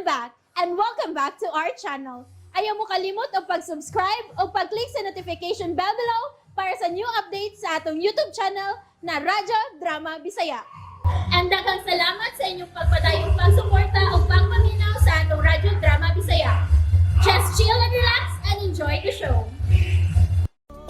I'm back and welcome back to our channel. Ayaw mo kalimot og pag-subscribe o pag-click sa notification bell below para sa new updates sa atong YouTube channel na Radyo Drama Bisaya. And daghang salamat sa inyong pagpadayong pagsuporta o pagpaminaw sa atong Radyo Drama Bisaya. Just chill and relax and enjoy the show.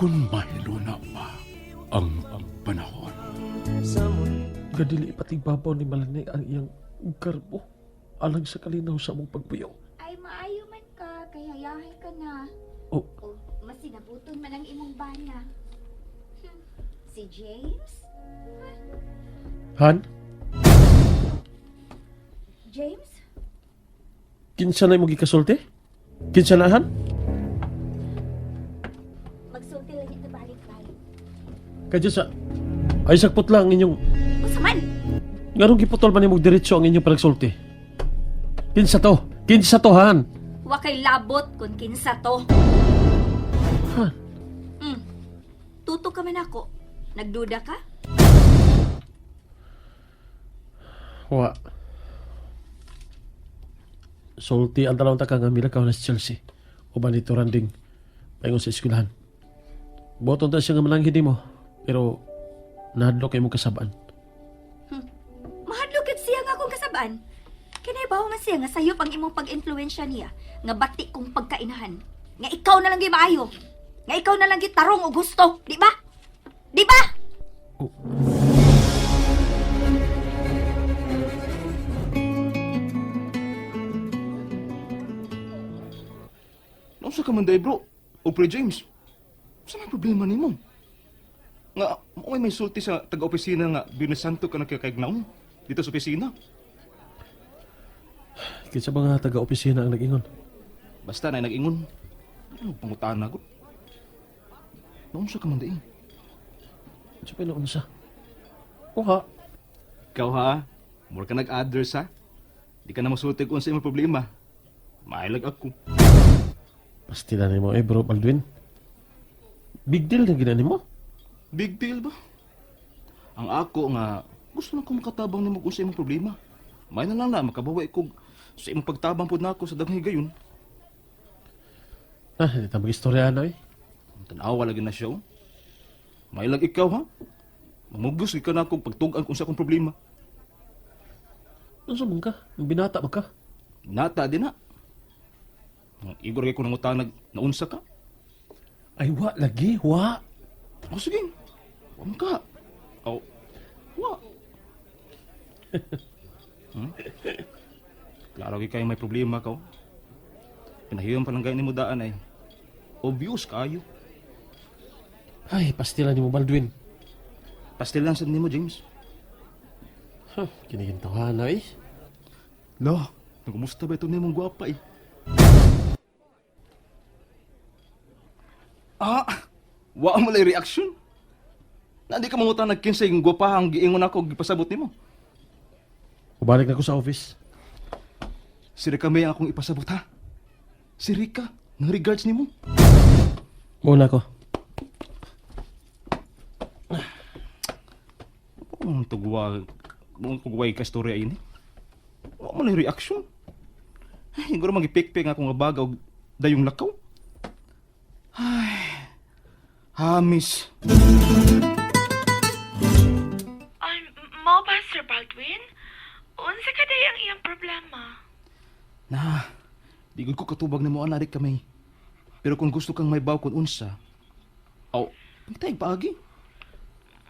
Kung mahiluna pa ang panahon. Gadili ipatigbabaw ni Malanay ang iyang garbo alang sa kalinaw sa among pagbuyong. Ay, maayo man ka, kay hayahay ka na. Oh. O, masinabuton man ang imong bana. Si James? Han, James? kinsa na imong gikasulti? Kinsa na, Han? Magsulti lang ito balik-balik. Kadyo sa ay sakpot lang ang inyong Unsa man? nganong giputol man nimong diretso ang inyong panagsulti. Kinsa to? Kinsa to, Han? Wa kay labot kung kinsa to. Han, Tuto ka man ako. Nagduda ka? wa. Sulti ang dalawang taka nga milakaw na si Chelsea. Uban dito randing paingon sa eskwelahan. Boton ta siya nga malanghid mo, pero nahadlok kay mong kasabaan. Mahadlok gid siya nga akong kasabaan. Kinay bawo man siya nga sayop ang imong pag-impluwensya niya nga bati kong pagkainahan. Nga ikaw na lang gyud maayo. Nga ikaw na lang gyud tarong og gusto, di ba? Di ba? Oh. Nausa ka man day, bro. O pre James, sa may problema nimo? Nga, mao'y may sulti sa taga-opisina nga Biyernes Santo ka nagkakaignaon dito sa opisina. Kinsa ba nga taga-opisina ang nag-ingon? Basta na nag-ingon. Ano pangutaan na gud? Naunsa ka man day? Sa pinaunsa? Uha. Ikaw ha, mura ka nag-address ha. Di ka na masulti kung sa imong problema. Mailag ako. Pastila nimo eh bro Baldwin. Big deal na gina nimo. Big deal ba? Ang ako nga, gusto lang ko makatabang nimo kung sa imong problema. May na lang na, makabawi ko sa imong pagtabang pod nako sa daghang higayon. Ah, hindi ta mag-istorya na eh. Tanawa lagi na siya, oh. Mailag ikaw, ha? Mamugos ka na akong pagtugan kung sa akong problema. Unsa man ka? Binata ba ka? Nata din na. Ang Igor kay ko nangutanag, naunsa ka? Ay wa lagi, wa. O sige, wa man ka. O, wa. Klaro gyud kayo may problema ka. Oh. Pinahiyon pa lang gani mo daan ay. Obvious kayo. Ay, pastila nimo Baldwin. Pastil lang sa nimo, James. Huh, kinigintuhan na eh. Lo, nagumusta ba ito nimong gwapa eh? Ah, wa mo lay reaction. Nandi ka mangutan nagkinsay yung gwapa ang giingon ako gipasabot nimo. Ubalik na ko sa office. Si Rika may ang akong ipasabot ha. Si Rika, nang regards nimo. Muna ko. Ang tugwa, ang tugway ka istorya ini. Wa mo lay reaction. Ay, siguro magipikpik nga akong nga baga og dayong lakaw. Ay, hamis. Ay, mao ba, Sir Baldwin? Unsa ka day ang iyang problema? Na, di gud ko katubag nimo ana rik kami. Pero kung gusto kang may baw kung unsa, aw, pangitay paagi.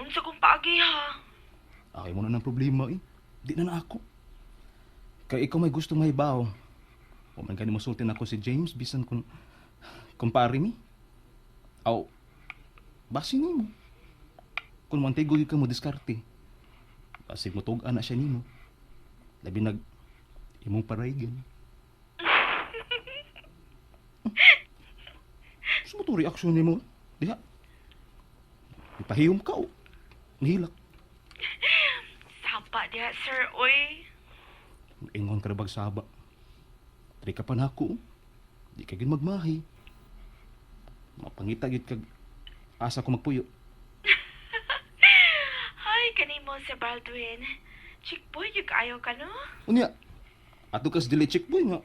Unsa kong paagi ha? Akay mo na ng problema eh. Di na na ako. Kay ikaw may gusto may baw. O man gani mosulti nako si James bisan kung kumpare ni. Aw, basi nimo. Kung montego gyud ka mo diskarte. Basig mo tug-an na siya nimo. Labi nag imong paraygan. Gusto mo to reaksyon nimo? Diha. Ipahiyom ka o. Nihilak. Saba diha, sir, oy. Ingon ka na bagsaba. Tri ka pa na ako. Oh. Di ka gid magmahi. Mapangita gid kag asa ko magpuyo. Hay, kanimo, Sir Baldwin. Chick boy, yung kaayo ka, no? Unya, Ato kas dili chick boy nga.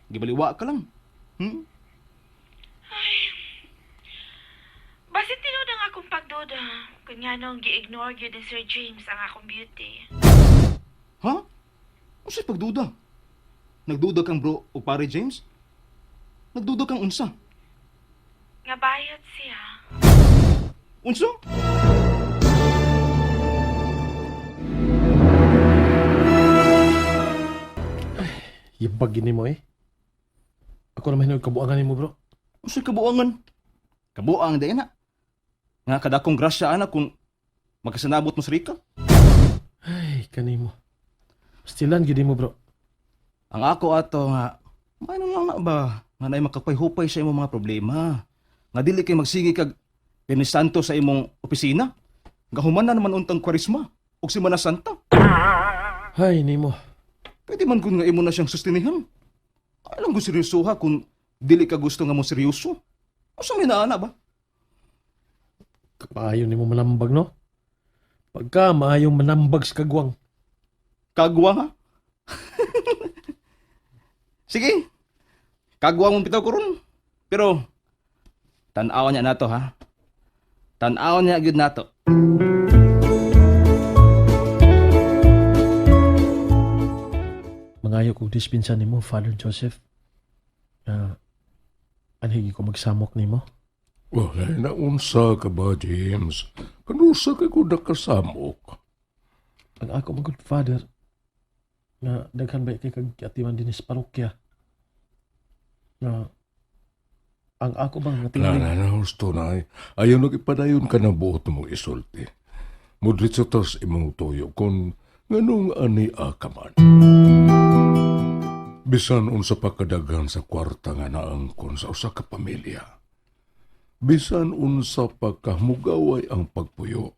Gibaliwa ka lang. Basin tinuod ang akong pagduda kung nga nung gi-ignore gyud ni Sir James ang akong beauty. Ha? Unsay pagduda? Nagduda kang bro o pare James? Nagduda kang unsa? Nga bayot siya. Unsa? Yabag gini mo eh. Ako naman hinog kabuangan nimo bro. Unsay kabuangan? Kabuang day na. Nga kadakong grasya ana kung magkasanabot mo sa Rika. Ay, kanimo. Pastilan gid mo bro. Ang ako ato nga, may lang na ba nga naay makapayhupay sa imong mga problema. Nga dili kay magsige kag Biyernes Santo sa imong opisina. Nga human na naman untang Kwaresma ug Semana Santa. Ay, nimo. Pwede man kun nga imo na siyang sustinihan. Ay lang kung seryoso ha kung dili ka gusto nga mo seryoso. Asa may naana ba? Kapaayo nimo manambag no. Pagka maayong manambag sa kagwang. Kagwa ha? Sige. Kagwa mong pitaw ko ron. Pero tan-aw niya nato ha. Tan-aw niya gyud nato. Mangayo kog dispensa nimo, Father Joseph. Nga anhigi ko magsamok nimo. Walay na unsa ka ba, James? Kanusa kay ko nakasamok. Ang ako man good father nga daghan ba kay kag atiman dinhi sa parokya. Nga ang ako bang Na, natingling na, na, husto na ay. Ayaw nagipadayon ka na buot mong isulti. Mudritso tas imong tuyo kung nganong ani ka man. Bisan unsa pa kadaghan sa kwarta nga naangkon sa usa ka pamilya. Bisan unsa pa kahmugaway ang pagpuyo.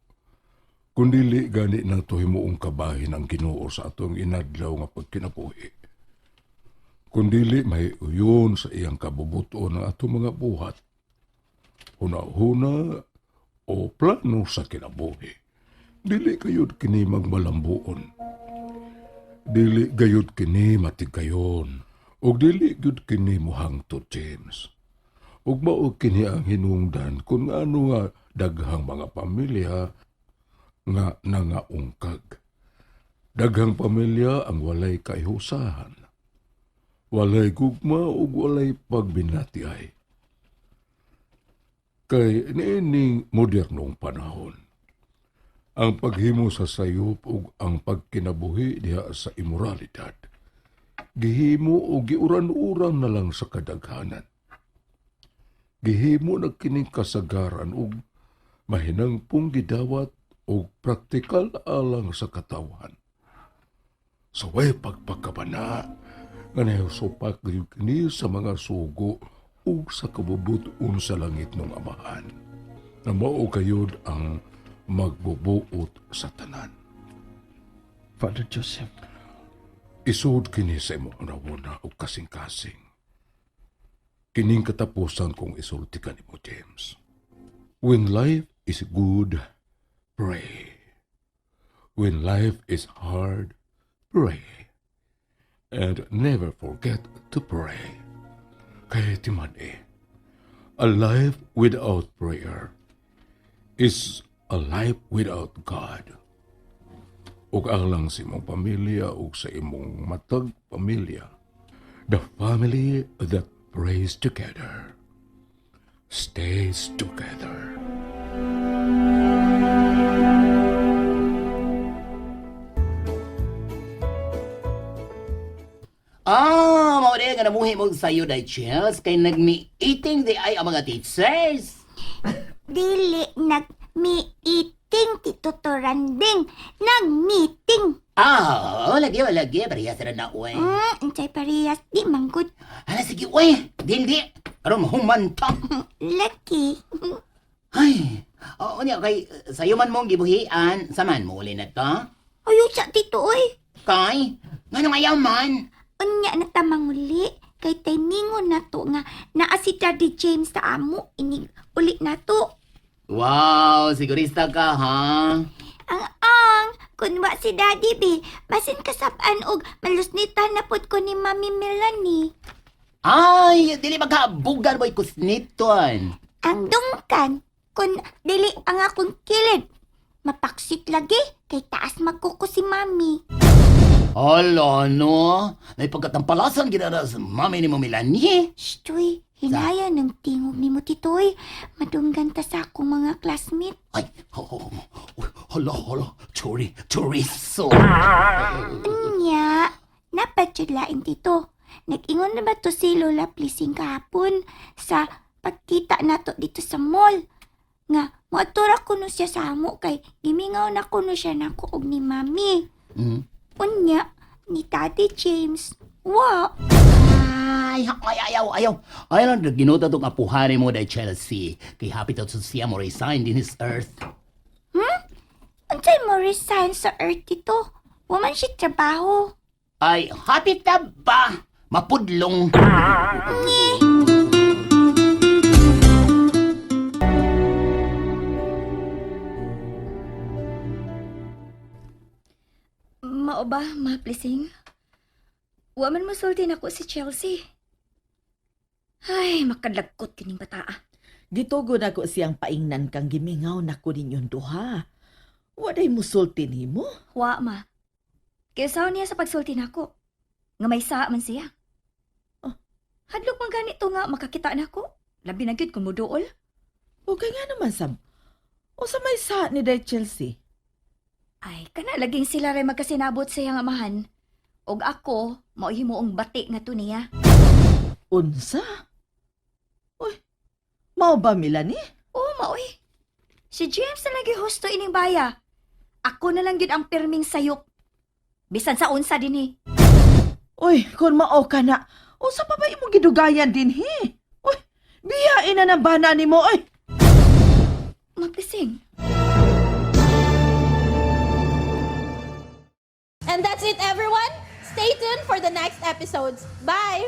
Kun dili gani nato himuong kabahin ang Ginoo sa atong inadlaw nga pagkinabuhi. Kun dili may uyon sa iyang kabubuton ang atong mga buhat. Huna-huna o plano sa kinabuhi. Dili kayod kini magmalambuon. Dili gayud kini matigayon. Ug dili gyud kini mohangtod, James. Ug mao kini ang hinungdan kung ano nga daghang mga pamilya nga nangaungkag. Daghang pamilya ang walay kaihusahan. Walay gugma ug walay pagbinatiay. Kay niining modernong panahon, ang paghimo sa sayop ug ang pagkinabuhi diha sa imoralidad, gihimo o giuran-uran na lang sa kadaghanan. Gihimo na kining kasagaran ug mahinangpong gidawat og praktikal alang sa katawhan. Sa way pagpakabana, nga nahusupak gyud kini sa mga sugo ug sa kabubuton sa langit ng amahan. Na mao kayod ang magbubuot sa tanan. Father Joseph. Isuod kini sa imong unawuna og kasing-kasing. Kining katapusan kong isulti kanimo, James. When life is good, pray. When life is hard, pray. And never forget to pray. Kay timan eh, a life without prayer is a life without God. Ug alang sa imong pamilya ug sa imong matag pamilya. The family that prays together stays together. Ah, mao nga namuhi mo sayo day Chels kay nagmi-eating di ay ang mga teachers. Dili nag-meeting, Tito Toranding. Nag-meeting. Ah, oh, lagi lagi parehas ra na oy. Unsay parehas di manggod. Hala sige oy, dili aron mahuman ta. Lucky. Ay, oo niya kay sayo man mong gibuhian, saman mo uli na to. Ayaw sa tito oy. Kay, nganong ayaw man? Unya na ta manguli kay timingon na to nga naa si Daddy James sa amo inig uli na to. Wow, sigurista ka ha. Ang ang. Kun wa si Daddy B, basin kasapan og malusnitan na pud ko ni Mami Melanie. Ay, dili magkabugan mo'y kusniton. Ang dungkan, kun dili ang akong kilid. Mapaksit lagi, kay taas magkuko si Mami. Hala, no? May pagkatampalasan ginara sa mami ni mo Melanie. Shtoy, hinaya ng tingog ni mo titoy. Madunggan ta sa akong mga classmate. Ay, oh, oh, oh, hala, hala. Chori, chorizo. Nya, napat jud lain tito. Nag-ingon na ba to si Lola Pleasing kahapon sa pagkita nato dito sa mall? Nga, moadto ra kuno siya sa amo kay gimingaw na kuno siya nako og ni Mami. Unya, ni Daddy James. Wa. Ay, ay, ayaw, ayaw. Ayaw lang, ginuta tong apuhan mo dahil Chelsea. Kay happy to siya mo resign in his earth. Unsay mo resign sa earth tito? Wa man siya trabaho. Ay, happy ta ba? Mapudlong. Mao ba, ma Pleasing? Wa man mosulti nako si Chelsea. Ay, makadlagkot kining bataa. Gitugo na ko siyang paingnan kang gimingaw na ko ninyong duha. Waday musulti nimo? Wa, ma. Kaysa niya sa pagsulti nako. Nga may saa man siya. Oh. Hadlok man ganito nga makakita nako. Labi na gyud kung moduol. Okay nga naman sab. O sa may sa ni Day Chelsea? Ay, kana laging sila ray magkasinabot sa iyang amahan. Og ako, mao himuong bati nga to niya. Unsa? Uy, mao ba Melanie? Oo, maoy. Si James na lagi husto ining baya. Ako na lang gyud ang pirming sayop. Bisan sa unsa dinhi. Uy, kung mao ka na, unsa pa ba imong gidugayan dinhi? Uy, biyain na ng bana nimo, oy. Maplising. And that's it, everyone. Stay tuned for the next episodes. Bye!